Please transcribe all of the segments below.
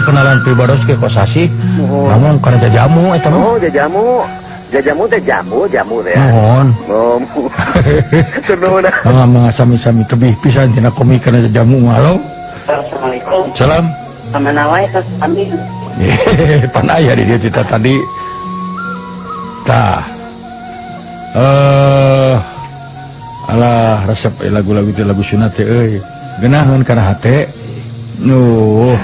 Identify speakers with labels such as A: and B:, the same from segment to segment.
A: kenalan pribados ke Kosasi. Namun kana jajamu eta mah.
B: Oh, jajamu. Jajamu teh jamu, jamu teh.
A: Nuhun.
B: Nuhun.
A: Mangga sami-sami tebih pisan tina komik kana jajamu. Halo.
C: Assalamualaikum.
A: Salam.
C: Pamana wae sami.
A: Pan aya di dieu tita tadi. Tah. Alah resep lagu-lagu teh lagu sunat teh euy. Geunaheun kana hate. Nuh,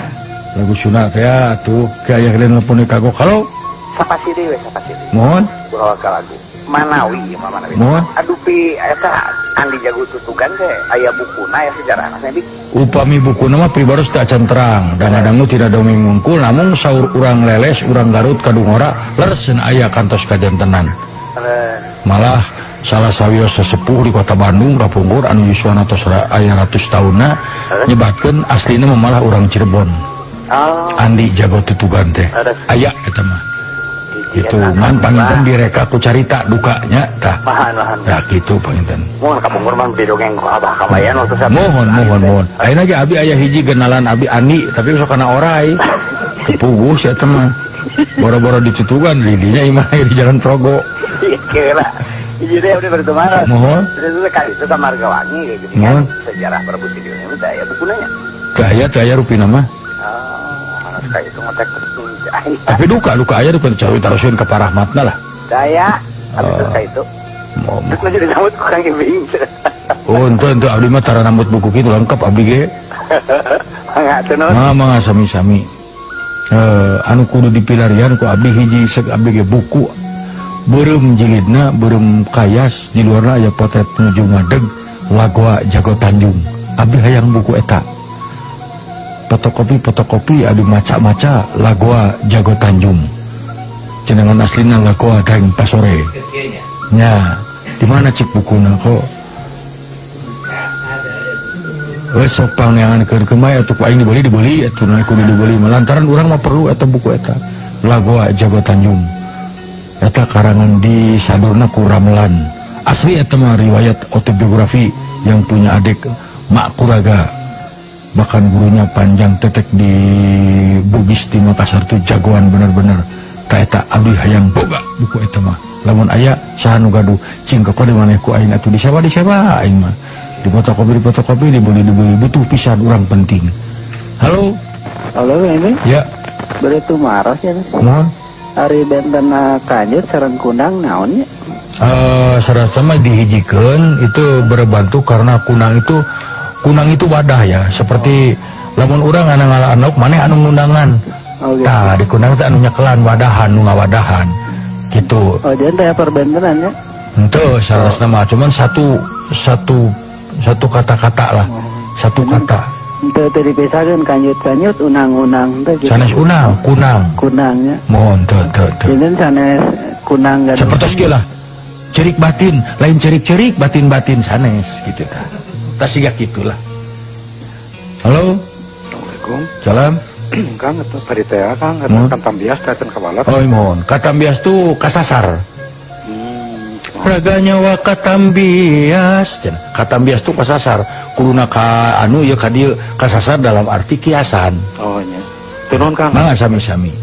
A: lagu sunat teh atuh ke aya nelpon kagok. Halo.
B: Sapasiri we sapasiri.
A: Mohon.
B: Ulah ka lagu. Manawi mah Manawi.
A: Mohon.
B: Aduh pi eta Andi Jago Tutugan teh aya bukuna aya sejarahna teh.
A: Upami bukuna mah pribados teh acan terang. Dangadangnu tidak dongeng mungkul namun saur urang leles urang Garut kadungora leres aya kantos kajantenan. Malah salah sawios sesepuh di kota Bandung kapungkur anu yuswana tos aya ratus taunna nyebatkeun aslina mah malah urang Cirebon. Andi Jago Tutugan teh aya eta mah. Itu man panginten direka ku carita dukanya tah. Tah kitu panginten.
B: Mohon kapungkur mah didongeng ku Abah Kabayan waktu saat.
A: Mohon mohon mohon. Ayeuna ge abi aya hiji genalan abi Andi tapi sok kana orai. Kepuguh sia teh mah. Boro-boro ditutugan lidinya imah di Jalan Progo.
B: Kira. Hiji teh udah berteman.
A: Mohon.
B: Terus kali itu ka Margawangi kayak gini kan. Sejarah Prabu Siliwangi teh aya bukuna nya.
A: Teh aya teh aya rupina mah.
B: Oh, kayak itu ngotek.
A: Tapi duka aya duka cari tarusin ke parahmatna lah.
B: Daya, habis itu itu. Terus jadi nambut ku Kang Ibing.
A: Oh, ente abdi mah tara nambut buku kitu lengkap abdi ge.
B: Mangga teu naon.
A: Mangga sami-sami. Anu kudu dipilarian ku abdi hiji sek abdi ge buku beureum jilidna, beureum kayas di luarna aya potret nuju ngadeg Lagoa Jago Tanjung. Abdi hayang buku eta. Fotokopi aduh maca-maca Lagoa Jago Tanjung. Jenengan aslina Lagoa Daeng Pasore. Nya, di mana cik bukuna kok? Wes sok pangneangan keur kemai atuh ku aing dibeli atuh na kudu dibeli. Lantaran urang mah perlu eta buku eta. Lagoa Jago Tanjung. Eta karangan di sadurna ku Ramelan. Asli eta mah riwayat autobiografi yang punya adik Mak Kuraga. Bahkan gurunya panjang tetek di Bugis di Makassar tuh jagoan bener-bener. Ta eta abdi hayang boga buku eta mah. Lamun aya saha nu gaduh cing koko di maneh ku aing atuh disewa aing mah. Di fotokopi dibeli butuh pisan urang penting. Halo.
C: Halo ini.
A: Ya.
C: Bade tumaros ya.
A: Mohon.
C: Ari benten kanjut sareng kunang naon nya?
A: Sarasa mah dihijikeun itu berbantu karena kunang itu wadah ya, seperti lamun urang anu ngala-anok maneh anu ngundangan.
C: Oh, gitu.
A: Tah di kunang teh anu nyekelan wadahan nu ngawadahan gitu.
C: Oh, jadi teh perbentenan ya?
A: Henteu salasna mah cuman satu kata-kata lah. Satu kata.
C: Henteu teu dipisahkeun kanjut-kanjut unang-unang teh gitu.
A: Sanes unang, kunang.
C: Kunangnya.
A: Mohon teu teu teu.
C: Jadi sanes kunang gaduh.
A: Sapertos kieu lah. Cerik batin, lain cerik-cerik batin-batin sanes gitu tah. Tas siga gitulah. Halo.
D: Assalamualaikum.
A: Salam.
D: Kang eta tadi teh Kang eta Katambias teh can kawalat.
A: Oh, mohon. Katambias tuh kasasar. Raga nyawa Katambias. Katambias tuh kasasar. Kuduna ka anu ieu ka dieu kasasar dalam arti kiasan.
D: Oh nya. Teu nuhun Kang.
A: Mangga sami-sami.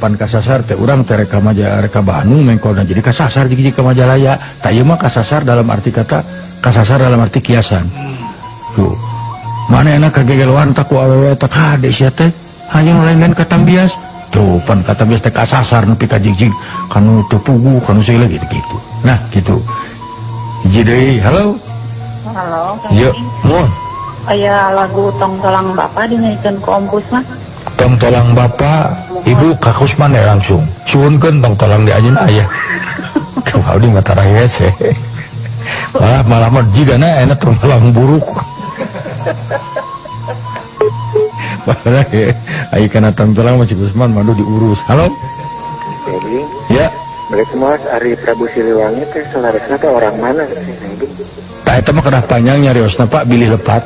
A: Pan kasasar teh urang teh reka maja reka Bandung mengkolna jadi kasasar jig-jig ka Majalaya. Tah ieu mah kasasar dalam arti kata kasasar dalam arti kiasan. Tuh. Mana enak kagegeloan tak ku awewe teh kade sia teh hayang lain-lain Katambias. Tuh pan Katambias teh kasasar nepi ka jig-jig kanu teu puguh kanu segala gitu-gitu. Nah, gitu. Hiji deui. Halo.
E: Halo.
A: Ieu, mohon.
E: Aya lagu Tong Tolang Bapa dinyanyikan ku Om Kusman.
A: Tong Tolang Bapa, Ibu ka Kusman ya langsung. Suhunkeun Tong Tolang di anjeun aya. Kumaha abdi mah tarang hese. Malah mah jigana enak tong tolang buruk. Malah ai kana tong tolang masih Kusman mah diurus. Halo. Ya.
D: Mereka semua Ari Prabu Siliwangi teh selaresna teh orang mana sih?
A: Tah eta mah kedah panjang nyariosna Pak bilih lepat.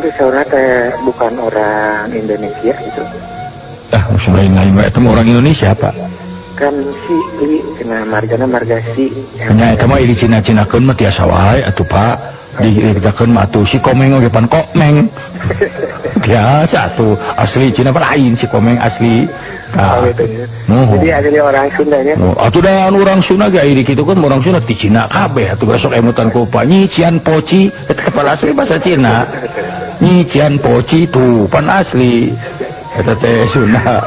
D: Itu saurna teh bukan orang Indonesia gitu.
A: Ah, maksud lain-lain mah eta mah orang Indonesia Pak.
D: Kan si li kena margana marga si.
A: Nya eta mah di Cina-Cinakeun mah tiasa wae atuh Pak. Diceritakeun mah atuh si Komeng oge pan Komeng. Biasa atuh asli Cina pan lain si Komeng asli. Nah,
D: jadi asli orang Sunda nya.
A: Atuh da anu orang Sunda ge aya kitu kan orang Sunda ti Cina kabeh atuh besok emutan ku Nyi Cian Poci eta kepala asli bahasa Cina. Nyi Cian Poci tuh pan asli eta teh Sunda.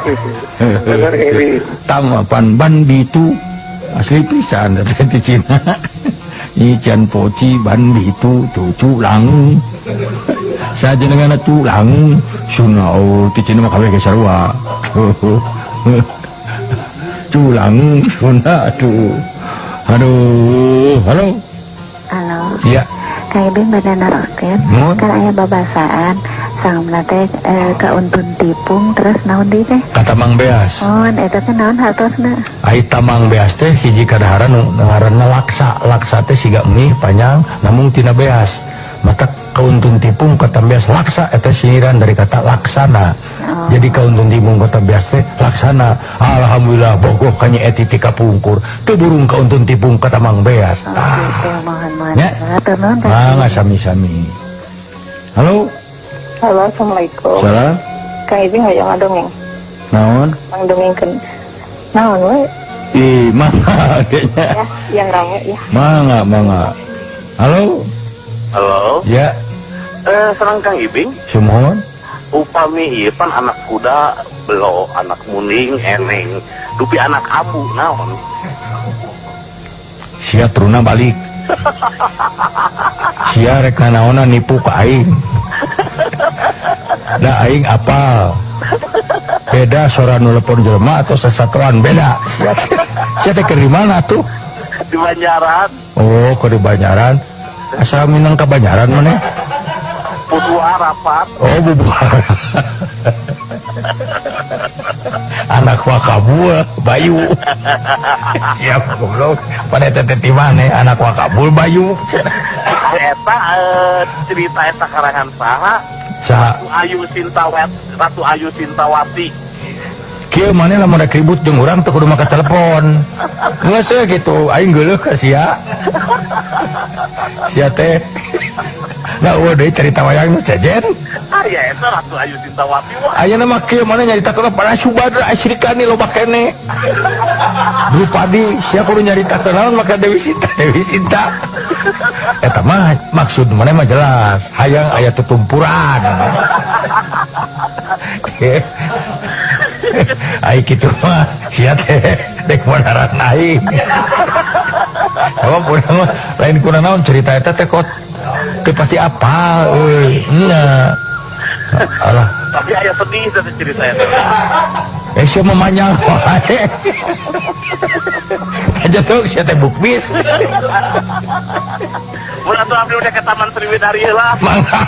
A: Tama pan ban bitu asli pisan eta ti Cina. Nyi Cian Poci ban bitu tuh culang. Sajenengan culang Sunda oh ti Cina mah kabeh ge sarua. Culang Sunda aduh. Aduh, halo.
E: Halo.
A: Iya.
E: Kang Ibing bade naroskeun kan aya babasaan sangna teh kauntun tipung terus naon deui teh?
A: Ka Tamang Beas.
E: Oh, eta teh naon hartosna?
A: Ai Tamang Beas teh hiji kadaharan nu ngaranna laksa. Laksa teh siga mie panjang namung tina beas. Maka kauntun tipung kata beas laksa eta sinyiran dari kata laksana.
E: Oh.
A: Jadi kauntun tipung kata beas teh laksana. Alhamdulillah bogoh ka Nyi Eti ti kapungkur. Teu burung kauntun tipung kata Mang Beas.
E: Oh, gitu, mohon-mohon.
A: Ya. Mangga sami-sami. Halo.
E: Halo, assalamualaikum.
A: Salam.
E: Kang Ibing hayang ngadongeng.
A: Naon?
E: Mangdongengkeun. Naon we?
A: Ih, mangga kayaknya.
E: Ya, yang rame ya.
A: Mangga, mangga. Halo.
B: Halo.
A: Ya.
B: Serang Kang Ibing.
A: Sumuhun.
B: Upami ieu pan anak kuda belo, anak muning eneng, dupi anak abu naon.
A: Sia teruna balik. Sia rek nanaonan nipu ka aing. Da aing apal. Beda sora nu telepon jelema atau sesatuan beda. Sia teh keur di mana tuh?
B: Di Banjaran.
A: Oh, keur di Banjaran. Asal minang ka Banjaran maneh?
B: Bubuah rapat.
A: Oh, bubuah. Anak wakabul Bayu. Siap goblok. Pada teh ti maneh anak wakabul Bayu.
B: Eta cerita eta karangan saha?
A: Saha?
B: Ratu Ayu Sintawati, Ratu Ayu Sintawati.
A: Kieu maneh lamun rek ribut jeung urang teu kudu make telepon. Geus we kitu, aing geuleuh ka sia. Sia teh. Nah, eueuh deui cerita wayang nu sejen.
B: Aya eta Ratu Ayu Sintawati wah.
A: Ayeuna mah kieu maneh nyaritakeun pada Subadra Asrikani loba kene. Drupadi sia kudu nyaritakeun naon make Dewi Sinta, Dewi Sinta. Eta mah maksud maneh mah jelas, hayang aya tutumpuran. Ai kitu mah sia teh dek manaran aing. Apa urang mah lain kuna naon cerita eta teh kot teu pati apal euy. Nya. Alah,
B: tapi aya sedih teh cerita eta.
A: Sia memanyang wae. Aja tuh sia teh bukbis.
B: Mun atuh abdi udah ke Taman Sriwidari lah.
A: Mangga.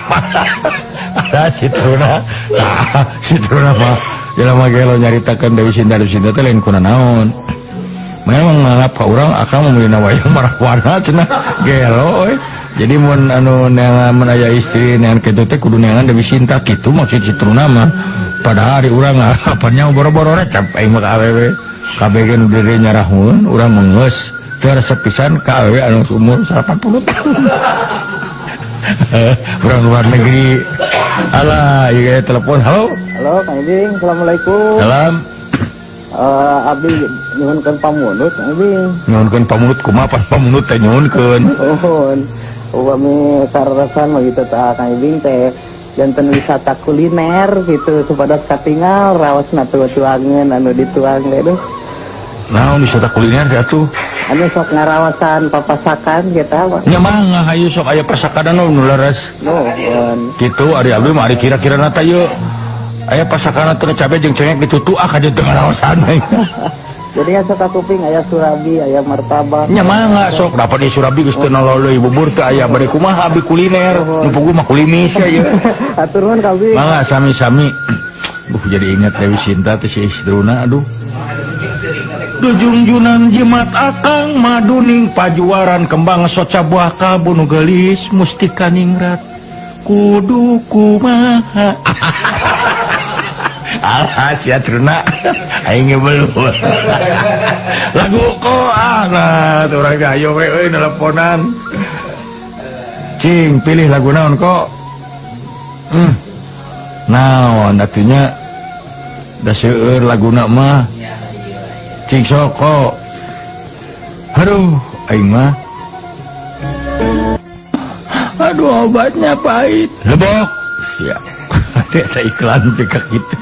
A: Ada si Truna. Nah, si Truna mah jelema gelo nyaritakeun Dewi Sinta, Dewi Sinta teh lain kuna naon. Memang nganggap ka urang akang meulina wayang marahwana cenah gelo euy. Jadi mun anu neangan mun aya istri neangan kitu teh kudu neangan Dewi Sinta kitu maksud si Truna mah. Padahal ari urang apannya boro-boro recep aing mah ka awewe. Kabeh ge nu diri nyarahun urang mah geus teu resep pisan ka awewe anu umur 80 tahun. Urang luar negeri. Alah, ieu telepon. Halo.
C: Halo, Kang Ibing. Assalamualaikum.
A: Salam.
C: Abdi nyuhunkeun pamunut, Kang Ibing.
A: Nyuhunkeun pamunut kumaha pas pamunut teh nyuhunkeun?
C: Nuhun. Upami karasan mah kitu tah Kang Ibing teh janten wisata kuliner gitu supados katingal raosna tuangeun anu dituang teh duh.
A: Naon wisata kuliner teh atuh?
C: Anu sok ngarawasan papasakan gitu mah.
A: Nya mangga hayu sok aya pasakadan nu leres.
C: Nuhun.
A: Kitu ari abdi mah ari kira-kirana teh ieu. Aya pasakanan teh cabe jeung cengek ditutu ah ka teu ngaraosan.
C: Jadi ya sok kuping aya surabi, aya martabak.
A: Nya mangga sok dapat di surabi geus teu naloleuy bubur teh aya bade kumaha abdi kuliner. Nu puguh mah kulimis ya ieu.
C: Hatur nuhun Kang Bing.
A: Mangga sami-sami. Jadi ingat Dewi Sinta teh si istruna aduh. Dujungjunan jimat akang maduning pajuaran kembang soca buah kabun gelis mustika ningrat kudu kumaha. Alah sia Truna aing ge belum. Lagu kok ah nah urang teh ayo we euy nelponan. Cing pilih lagu naon kok. Naon atunya da seueur laguna mah. Cing sok kok. Aduh, aing mah. Aduh, obatnya pahit. Lebok. Siap. Ada iklan juga gitu.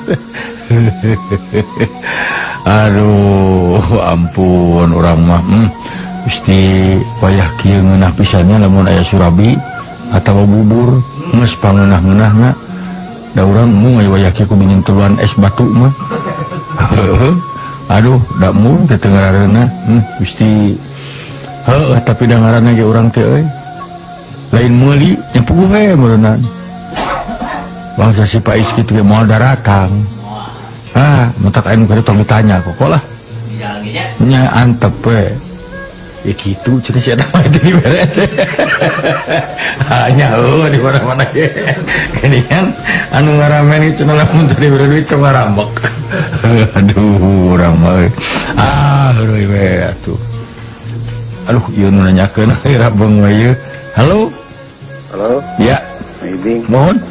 A: Aduh, ampun urang mah. Gusti wayah kieu ngeunah pisannya lamun aya surabi atawa bubur geus pangeunah-ngeunahna. Da urang mung aya wayah kieu ku minyeun es batu mah. Aduh, da mung teh teu ngarareunah. Gusti. Heuh, tapi da ngaranna ge urang teh euy. Lain meuli nya puguh we meureunna. Bangsa si Pais kitu ge moal daratang. Ah, matak anu kada tong ditanya kok lah. Nya antep we. Ya gitu cenah si eta mah teu dibere. Hanya heuh di mana-mana ge. Geuningan anu ngaramen cenah lamun teu dibere duit sok ngarambek. Aduh, urang mah. Ah, heueuy we atuh. Aduh, ieu nu nanyakeun rabeng we ieu. Halo.
D: Halo.
A: Ya.
D: Pangibing.
A: Mohon.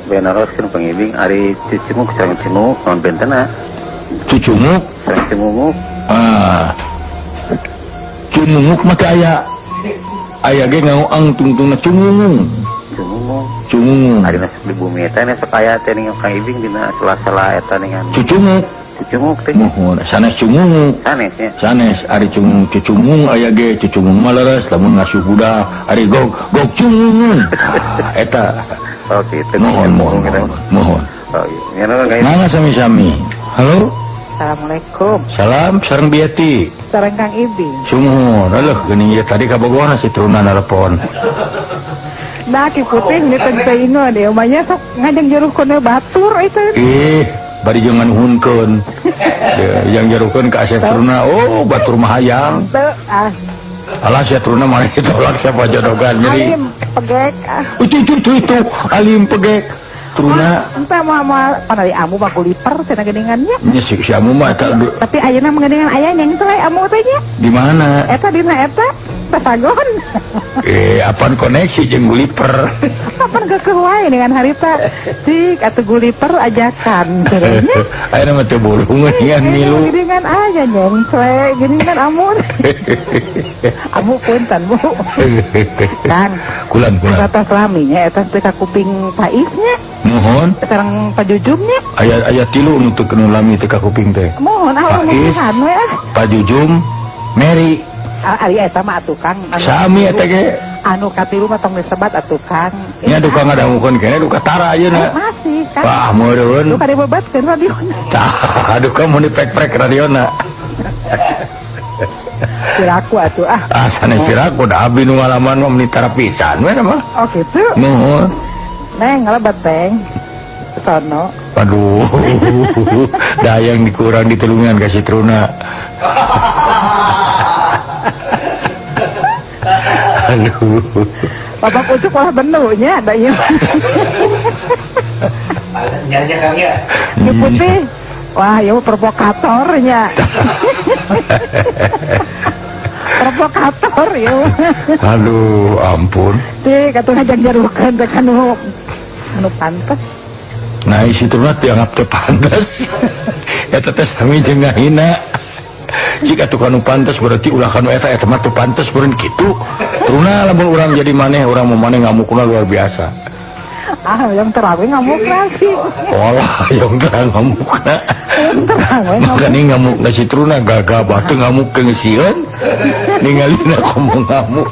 D: Benaroskeun pangibing ari cucumuk sareng cimuk naon bentena?
A: Cucumuk
D: sareng cimumuk.
A: Ah. Cumunguk mah aya. Aya ge ngaoang tungtungna cungungung.
D: Cungungung.
A: Cungungung.
D: Ari masuk di bumi eta nya sok aya teh ning Kang Ibing dina sela-sela eta ningan.
A: Cucunguk.
D: Cucunguk teh.
A: Mohon sanes cungunguk.
D: Sanes nya.
A: Sanes ari cungung cucungung aya ge cucungung mah leres lamun ngasuh budak ari gog gog cungungung. Ah, eta.
D: Oh gitu.
A: Mohon mohon mohon. Mohon.
D: Oh iya.
A: Mangga sami-sami. Halo.
E: Assalamualaikum.
A: Salam sareng Biati.
E: Sareng Kang Ibing.
A: Sumuhun. Aduh geuning ieu tadi kabogohna si Truna nalepon.
E: Nah, ki putih ni teu saingo deh. Umanya sok ngajeng jaruhkeun batur itu.
A: Ih, bari jeung nganuhunkeun. Yang jaruhkeun ka Asep Truna, oh batur mah hayang.
E: Teu ah.
A: Alah si Truna mah ditolak siapa jodogan jadi.
E: Alim pegek. Ah.
A: Itu alim pegek. Truna
E: entah mau panari amu mah kuliper cenah geuningannya.
A: Nya si amu mah eta.
E: Tapi ayeuna mah geuningan aya nya geus amu teh nya.
A: Di mana?
E: Eta dina eta Sasagon.
A: Apaan koneksi jeung guliper?
E: Apaan geukeuh wae dengan harita. Cik atuh guliper ajakan cenah.
A: Ayeuna mah teu burung geuningan milu.
E: Geuningan aya nyengcle geuningan amu. Amu punten Bu. Kan
A: kulan kulan.
E: Eta laminya eta teh ka kuping paisnya.
A: Mohon.
E: Sareng pajujumnya.
A: Aya aya tilu nu teu kenu lami teu ka kuping teh.
E: Mohon ah
A: Pais,
E: we ah.
A: Pajujum, Mary.
E: Ari eta mah atuh Kang.
A: Sami eta ge.
E: Anu katilu mah tong disebat atuh Kang.
A: Nya duka ngadangukeun keneh duka tara ayeuna.
E: Masih Kang.
A: Wah meureun.
E: Duka dibebatkeun radiona.
A: Tah duka mun dipek-prek radiona.
E: Piraku atuh ah.
A: Ah sanes piraku da abdi nu ngalaman mah meuni tara pisan we mah.
E: Oh kitu.
A: Nuhun.
E: Neng ngalebat teng. Sono.
A: Aduh. Dayang dikurang ditulungan ka si Truna. Aduh.
E: Bapak Ucuk malah benunya ada ieu.
D: Nyanya Kang ya.
E: Ki putih. Wah, ieu provokatornya. Provokator ieu.
A: Aduh, ampun.
E: Teh katuh ngajak jarukeun teh kanu anu pantes.
A: Nah, isi Truna dianggap teu pantes. Eta teh sami jeung ngahina. Jika tuh kanu pantes berarti ulah kanu eta eta mah teu pantes beureun kitu. Truna lamun urang jadi maneh, urang mau maneh ngamukna luar biasa.
E: Ah, yang terang we ngamuk lagi.
A: Olah, yang terang ngamukna.
E: Terang we ngamuk.
A: Makanya ngamukna si Truna gagah batu ngamuk ke sieun. Ningalina komo ngamuk.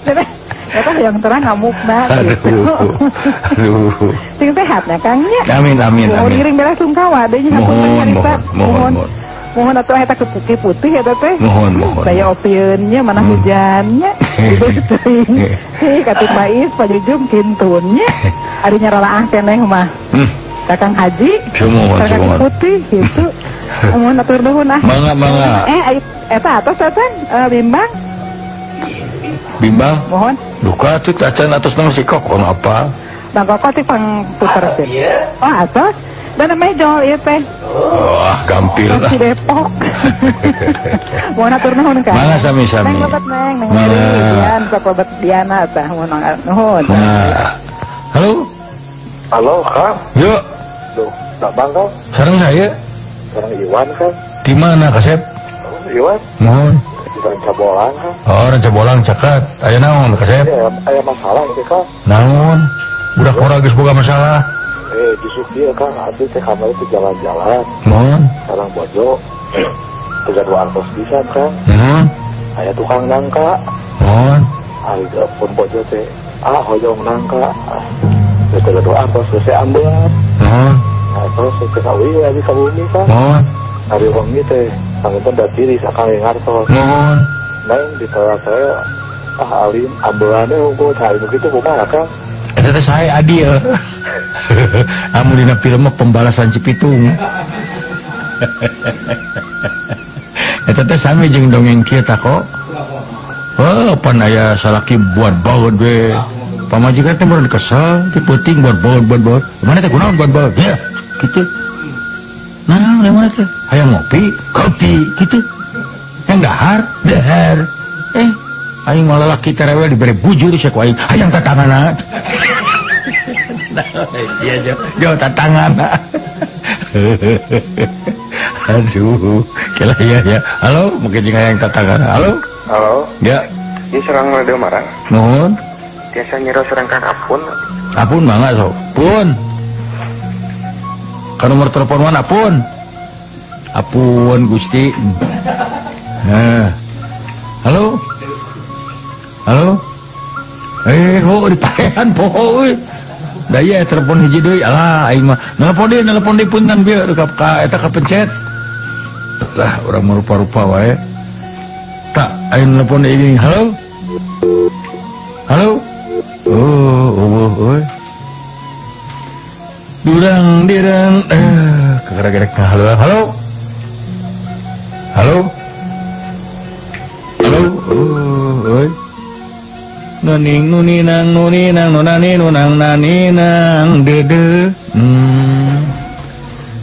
E: Eta yang terang ngamukna.
A: Aduh. Aduh.
E: Sing sehat nya Kang nya.
A: Amin amin amin.
E: Ngiring beres sungkawa deui nya
A: mohon mohon mohon.
E: Mohon atuh eta ke putih eta teh.
A: Mohon mohon.
E: Saya opieunnya mana hujannya. Gitu teuing. Hei katuh Pais pajujum kintunnya. Ari nyaralaah keneh mah. Kakang Haji.
A: Sumuhun sumuhun.
E: Putih gitu. Mohon atur nuhun ah.
A: Mangga mangga.
E: Eta atos eta bimbang.
A: Bimbang?
E: Mohon.
A: Duka atuh acan atos nang si Kokon apa?
E: Bang Koko teh pang puter sih. Oh atos. Bener mejol ieu teh.
A: Wah, gampil lah.
E: Di Depok. Mohon atur nuhun Kang.
A: Mangga sami-sami.
E: Neng lebet neng, neng Mary, Dian, sok lebet Diana tah mohon nuhun.
A: Halo.
B: Halo, Kang.
A: Yuk.
B: Duh, Babang Kang.
A: Sareng saya.
B: Sareng Iwan Kang.
A: Di mana Kasep?
B: Oh, Iwan.
A: Mohon.
B: Di Rancabolang Kang.
A: Oh, Rancabolang caket. Aya naon Kasep?
B: Aya masalah ieu Kang.
A: Naon? Budak ora geus boga masalah.
B: Justru dia Kang, abdi teh kamari teh jalan-jalan.
A: Mohon.
B: Sareng bojo. Teu gaduh artos pisan Kang.
A: Mohon.
B: Aya tukang nangka.
A: Mohon.
B: Ari pun bojo teh ah hoyong nangka. Teu gaduh artos geus ambeat.
A: Mohon.
B: Nah, terus teh kawi lagi ka bumi Kang.
A: Mohon.
B: Ari wengi teh panginten da tiris akang ngartos.
A: Mohon.
B: Neng ditolak saya ah alim ambeane unggul cari begitu kumaha Kang?
A: Eta teh saya adil. Amun dina film mah Pembalasan Cipitung. Eta teh sami jeung dongeng kieu tah kok. Oh, pan aya salaki buat baut we. Pamajikan teh meureun kesel, ti peuting buat baut buat baut. Mana teh kunaon buat baut? Ya, kitu. Nah, mana teh? Hayang ngopi, kopi kitu. Hayang dahar, dahar. Aing malah laki terewel diberi bujur sia ku aing. Hayang tatanganna. Sia jauh tatanganna. Aduh, kela ya ya. Halo, mungkin jeung hayang tatanganna. Halo.
F: Halo.
A: Ya.
F: Ieu serang Radio Marang.
A: Nuhun.
F: Tiasa nyero serang Kang Apun.
A: Apun mangga sok. Pun. Ka nomor telepon mana Apun? Apun Gusti. Nah. Halo. Halo. Oh dipaehan poho euy. Da ieu telepon hiji deui. Alah aing mah nelpon deui punten bieu ka eta kapencet. Lah urang mah rupa-rupa wae. Tak aing nelpon deui gini. Halo. Halo. Oh, eueuh euy. Durang dirang kegerek-gerek halo. Halo. Halo. Halo. Oh, euy. Nuning nuninang nuninang nunani nunang naninang dede.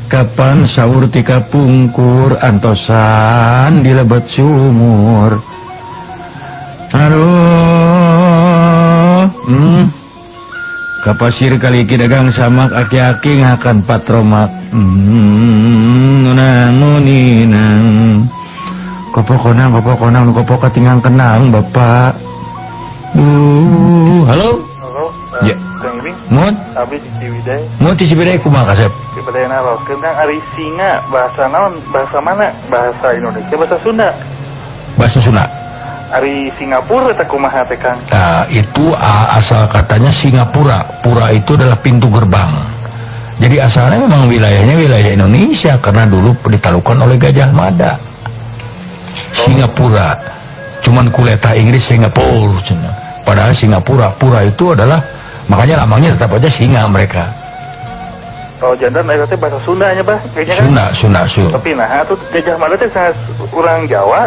A: Kapan sahur tika pungkur antosan dilebet sumur. Aduh. Kapasir kali ki dagang samak aki-aki ngakan patromak. Nunang nuninang. Kopok konang kopok katingang kenang bapak. Halo.
F: Halo.
A: Ya.
F: Kang Ibing.
A: Mun?
F: Abi di Ciwidey.
A: Mun di Ciwidey kumaha Kasep?
F: Ciwidey naroskeun Kang ari singa bahasa naon? Bahasa mana? Bahasa Indonesia, bahasa Sunda.
A: Bahasa Sunda.
F: Ari Singapura eta kumaha teh Kang?
A: Nah, itu asal katanya Singapura. Pura itu adalah pintu gerbang. Jadi asalnya memang wilayahnya wilayah Indonesia karena dulu ditalukan oleh Gajah Mada. Singapura. Cuman kuleta Inggris Singapura. Padahal Singapura, pura itu adalah makanya lambangnya tetap aja singa mereka.
F: Oh, jantan eta teh bahasa Sunda nya, Bah. Kayaknya kan?
A: Sunda, Sunda.
F: Tapi nah atuh Gajah Mada teh urang Jawa.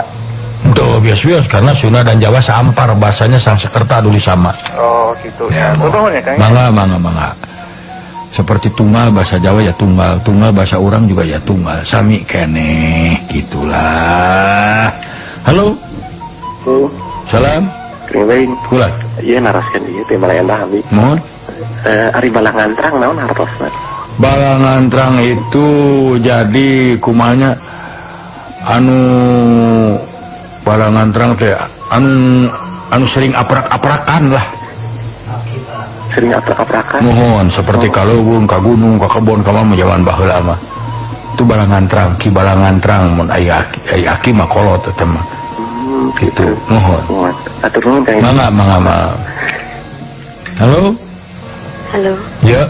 A: Tuh, bias-bias karena Sunda dan Jawa sampar bahasanya Sanskerta dulu sama.
F: Oh, gitu.
A: Ya,
F: ya, Kang.
A: Mangga, mangga, mangga. Seperti tunggal bahasa Jawa ya tunggal, tunggal bahasa orang juga ya tunggal. Sami keneh gitulah. Halo.
D: Halo.
A: Salam.
D: Kula. Iya naraskeun ieu teh Malaendah abdi.
A: Mohon.
D: Ari balangantrang naon hartosna?
A: Balangantrang itu jadi kumanya anu balangantrang teh anu sering aprak-aprakan lah.
D: Sering aprak-aprakan.
A: Mohon seperti ka leuweung, ka gunung, ka kebon, ka mah zaman baheula mah. Itu balangantrang, ki balangantrang mun aya aki mah kolot eta mah. Gitu, mohon.
D: Atur nuhun Kang.
A: Mangga, mangga, mangga. Halo.
G: Halo.
A: Ya.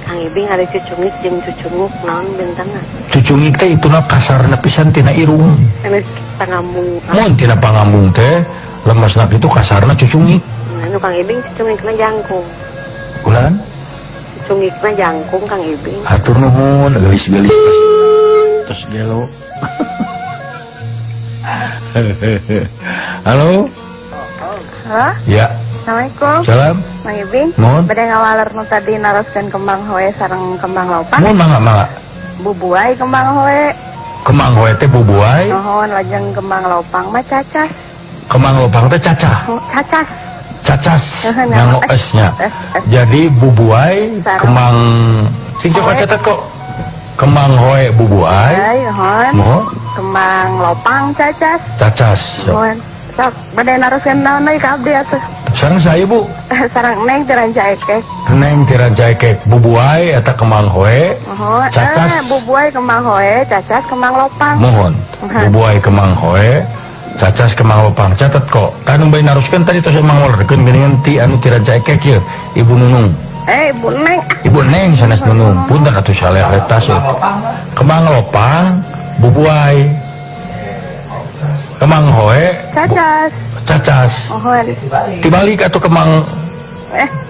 G: Kang Ibing ada cucungik jeung cucunguk naon bentangna?
A: Cucungik teh ituna kasarna pisan tina irung.
G: Anu pangambung.
A: Mun tina pangambung teh lemesna kitu kasarna cucungik.
G: Anu Kang Ibing cucungikna jangkung.
A: Ulan?
G: Cucungikna jangkung Kang Ibing.
A: Hatur nuhun, geulis-geulis tos gelo. Halo.
E: Halo?
A: Ya.
G: Assalamualaikum.
A: Salam.
G: Mang Ibing.
A: Mohon.
G: Bade ngawaler nu tadi naroskeun kembang hoe sareng kembang lopang.
A: Mohon mangga mangga.
G: Bubuai kembang hoe.
A: Kembang hoe teh bubuai.
G: Mohon lajeng kembang lopang mah cacas.
A: Kembang lopang teh cacah.
G: Cacas.
A: Cacas. Nganggo es-nya. Jadi bubuai kembang sing coba catat kok. Kembang hoe bubuai. Mohon.
G: Kembang lopang cacas.
A: Cacas.
G: Mohon. Sok bade naroskeun naon deui ka abdi atuh.
A: Sareng saya Bu.
G: Sareng Neng ti Rancaekek.
A: Neng ti Rancaekek. Bubuai eta kembang hoe.
G: Mohon.
A: Cacas.
G: Bubuai kembang hoe, cacas kembang lopang.
A: Mohon. Bubuai kembang hoe, cacas kembang lopang. Catat kok. Kanu bae naroskeun tadi tos emang walerkeun geuningan ti anu ti Rancaekek ieu, Ibu Nunung.
G: Ibu Neng.
A: Ibu Neng sanes Nunung. Punten atuh saleh letas. Kembang lopang, bubuai. Kembang hoe,
G: cacas.
A: Cacas.
G: Mohon.
A: Tibalik atau kembang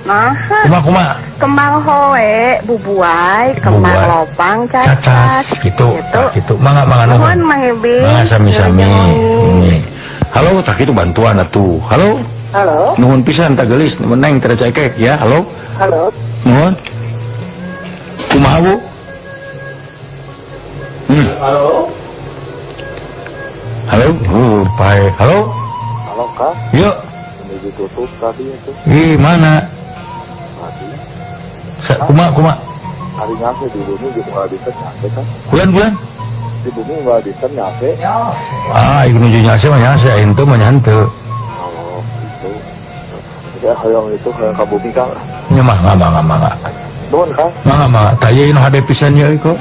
G: nah.
A: Kuma-kuma.
G: Kembang hoe, bubuai, kembang
A: bubuai.
G: Lopang, cacas.
A: Cacas gitu. Gitu. Gitu. Mangga mangga nuhun.
G: Nuhun Mang Ibing.
A: Mangga sami-sami. Halo, tak itu bantuan atuh. Halo.
E: Halo.
A: Nuhun pisan tak geulis Neng ti Rancaekek ya. Halo.
E: Halo.
A: Nuhun. Kumaha Bu?
F: Halo.
A: Halo, pae. Halo.
F: Halo, Kak.
A: Yuk.
F: Ini ditutup tadi itu.
A: Ih, mana?
F: Tadi.
A: Kuma, kuma.
F: Hari nyampe di bumi gitu nggak bisa nyampe kan?
A: Bulan-bulan?
F: Di bumi nggak bisa nyampe.
A: Ah, ieu nuju nyase mah nyase, henteu mah henteu.
F: Oh, gitu. Ya, hoyong itu hoyong ka bumi, Kang.
A: Nya mah mangga mangga.
F: Nuhun, Kang.
A: Mangga mangga. Tah ieu nu hade pisan ieu kok.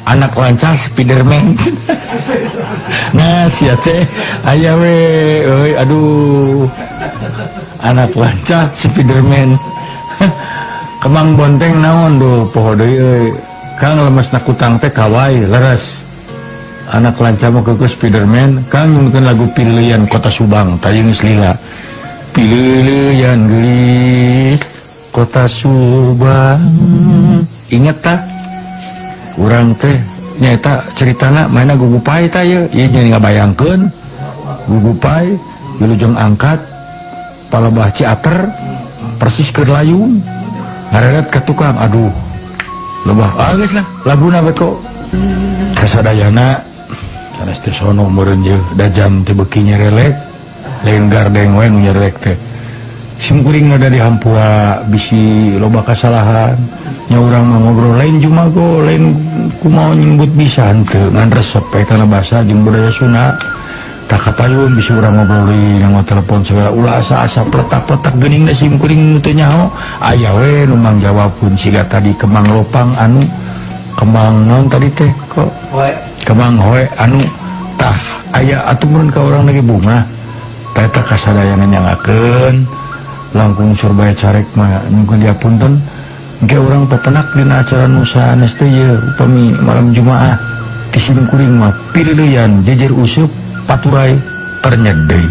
A: Anak lancar Spiderman. Nah, sia teh aya we euy aduh. Anak lancar Spiderman. Kembang bonteng naon duh poho deui euy. Kang lemesna kutang teh kawai leres. Anak lancar mah keukeuh Spiderman, Kang nyungkeun lagu Pilihan Kota Subang tayung geus lila. Pilihan geulis Kota Subang. Inget tah? Urang teh nyaeta ceritana mainna gugupai tah ieu ieu nya ngabayangkeun gugupai wilujeng angkat palebah Ciater persis keur layung ngareret ka tukang aduh lebah ah geus lah laguna we kok kasadayana sanes teh sono meureun ieu da jam teh beuki nyerelek lain gardeng we nu nyerelek teh simkuring da dihampura bisi loba kasalahan nya urang mah ngobrol lain jumago lain kumaha nyebut bisa henteu ngan resep we kana basa jeung budaya Sunda tak kapayun bisa urang ngobrol deui nganggo telepon segala ulah asa-asa pletak-pletak geuning da simkuring nu teu nyaho aya we nu mangjawabkeun siga tadi kembang lopang anu kembang naon tadi teh kok kembang hoe anu tah aya atuh mun ka urang lagi bunga tah eta kasadayana nyangakeun langkung surbaya carek mah nyungkeun diapunten engke urang pepenak dina acara nu sanes teh ieu upami malam Jumaah ti simkuring mah pilileuyan jejer useup paturai ternyet deui.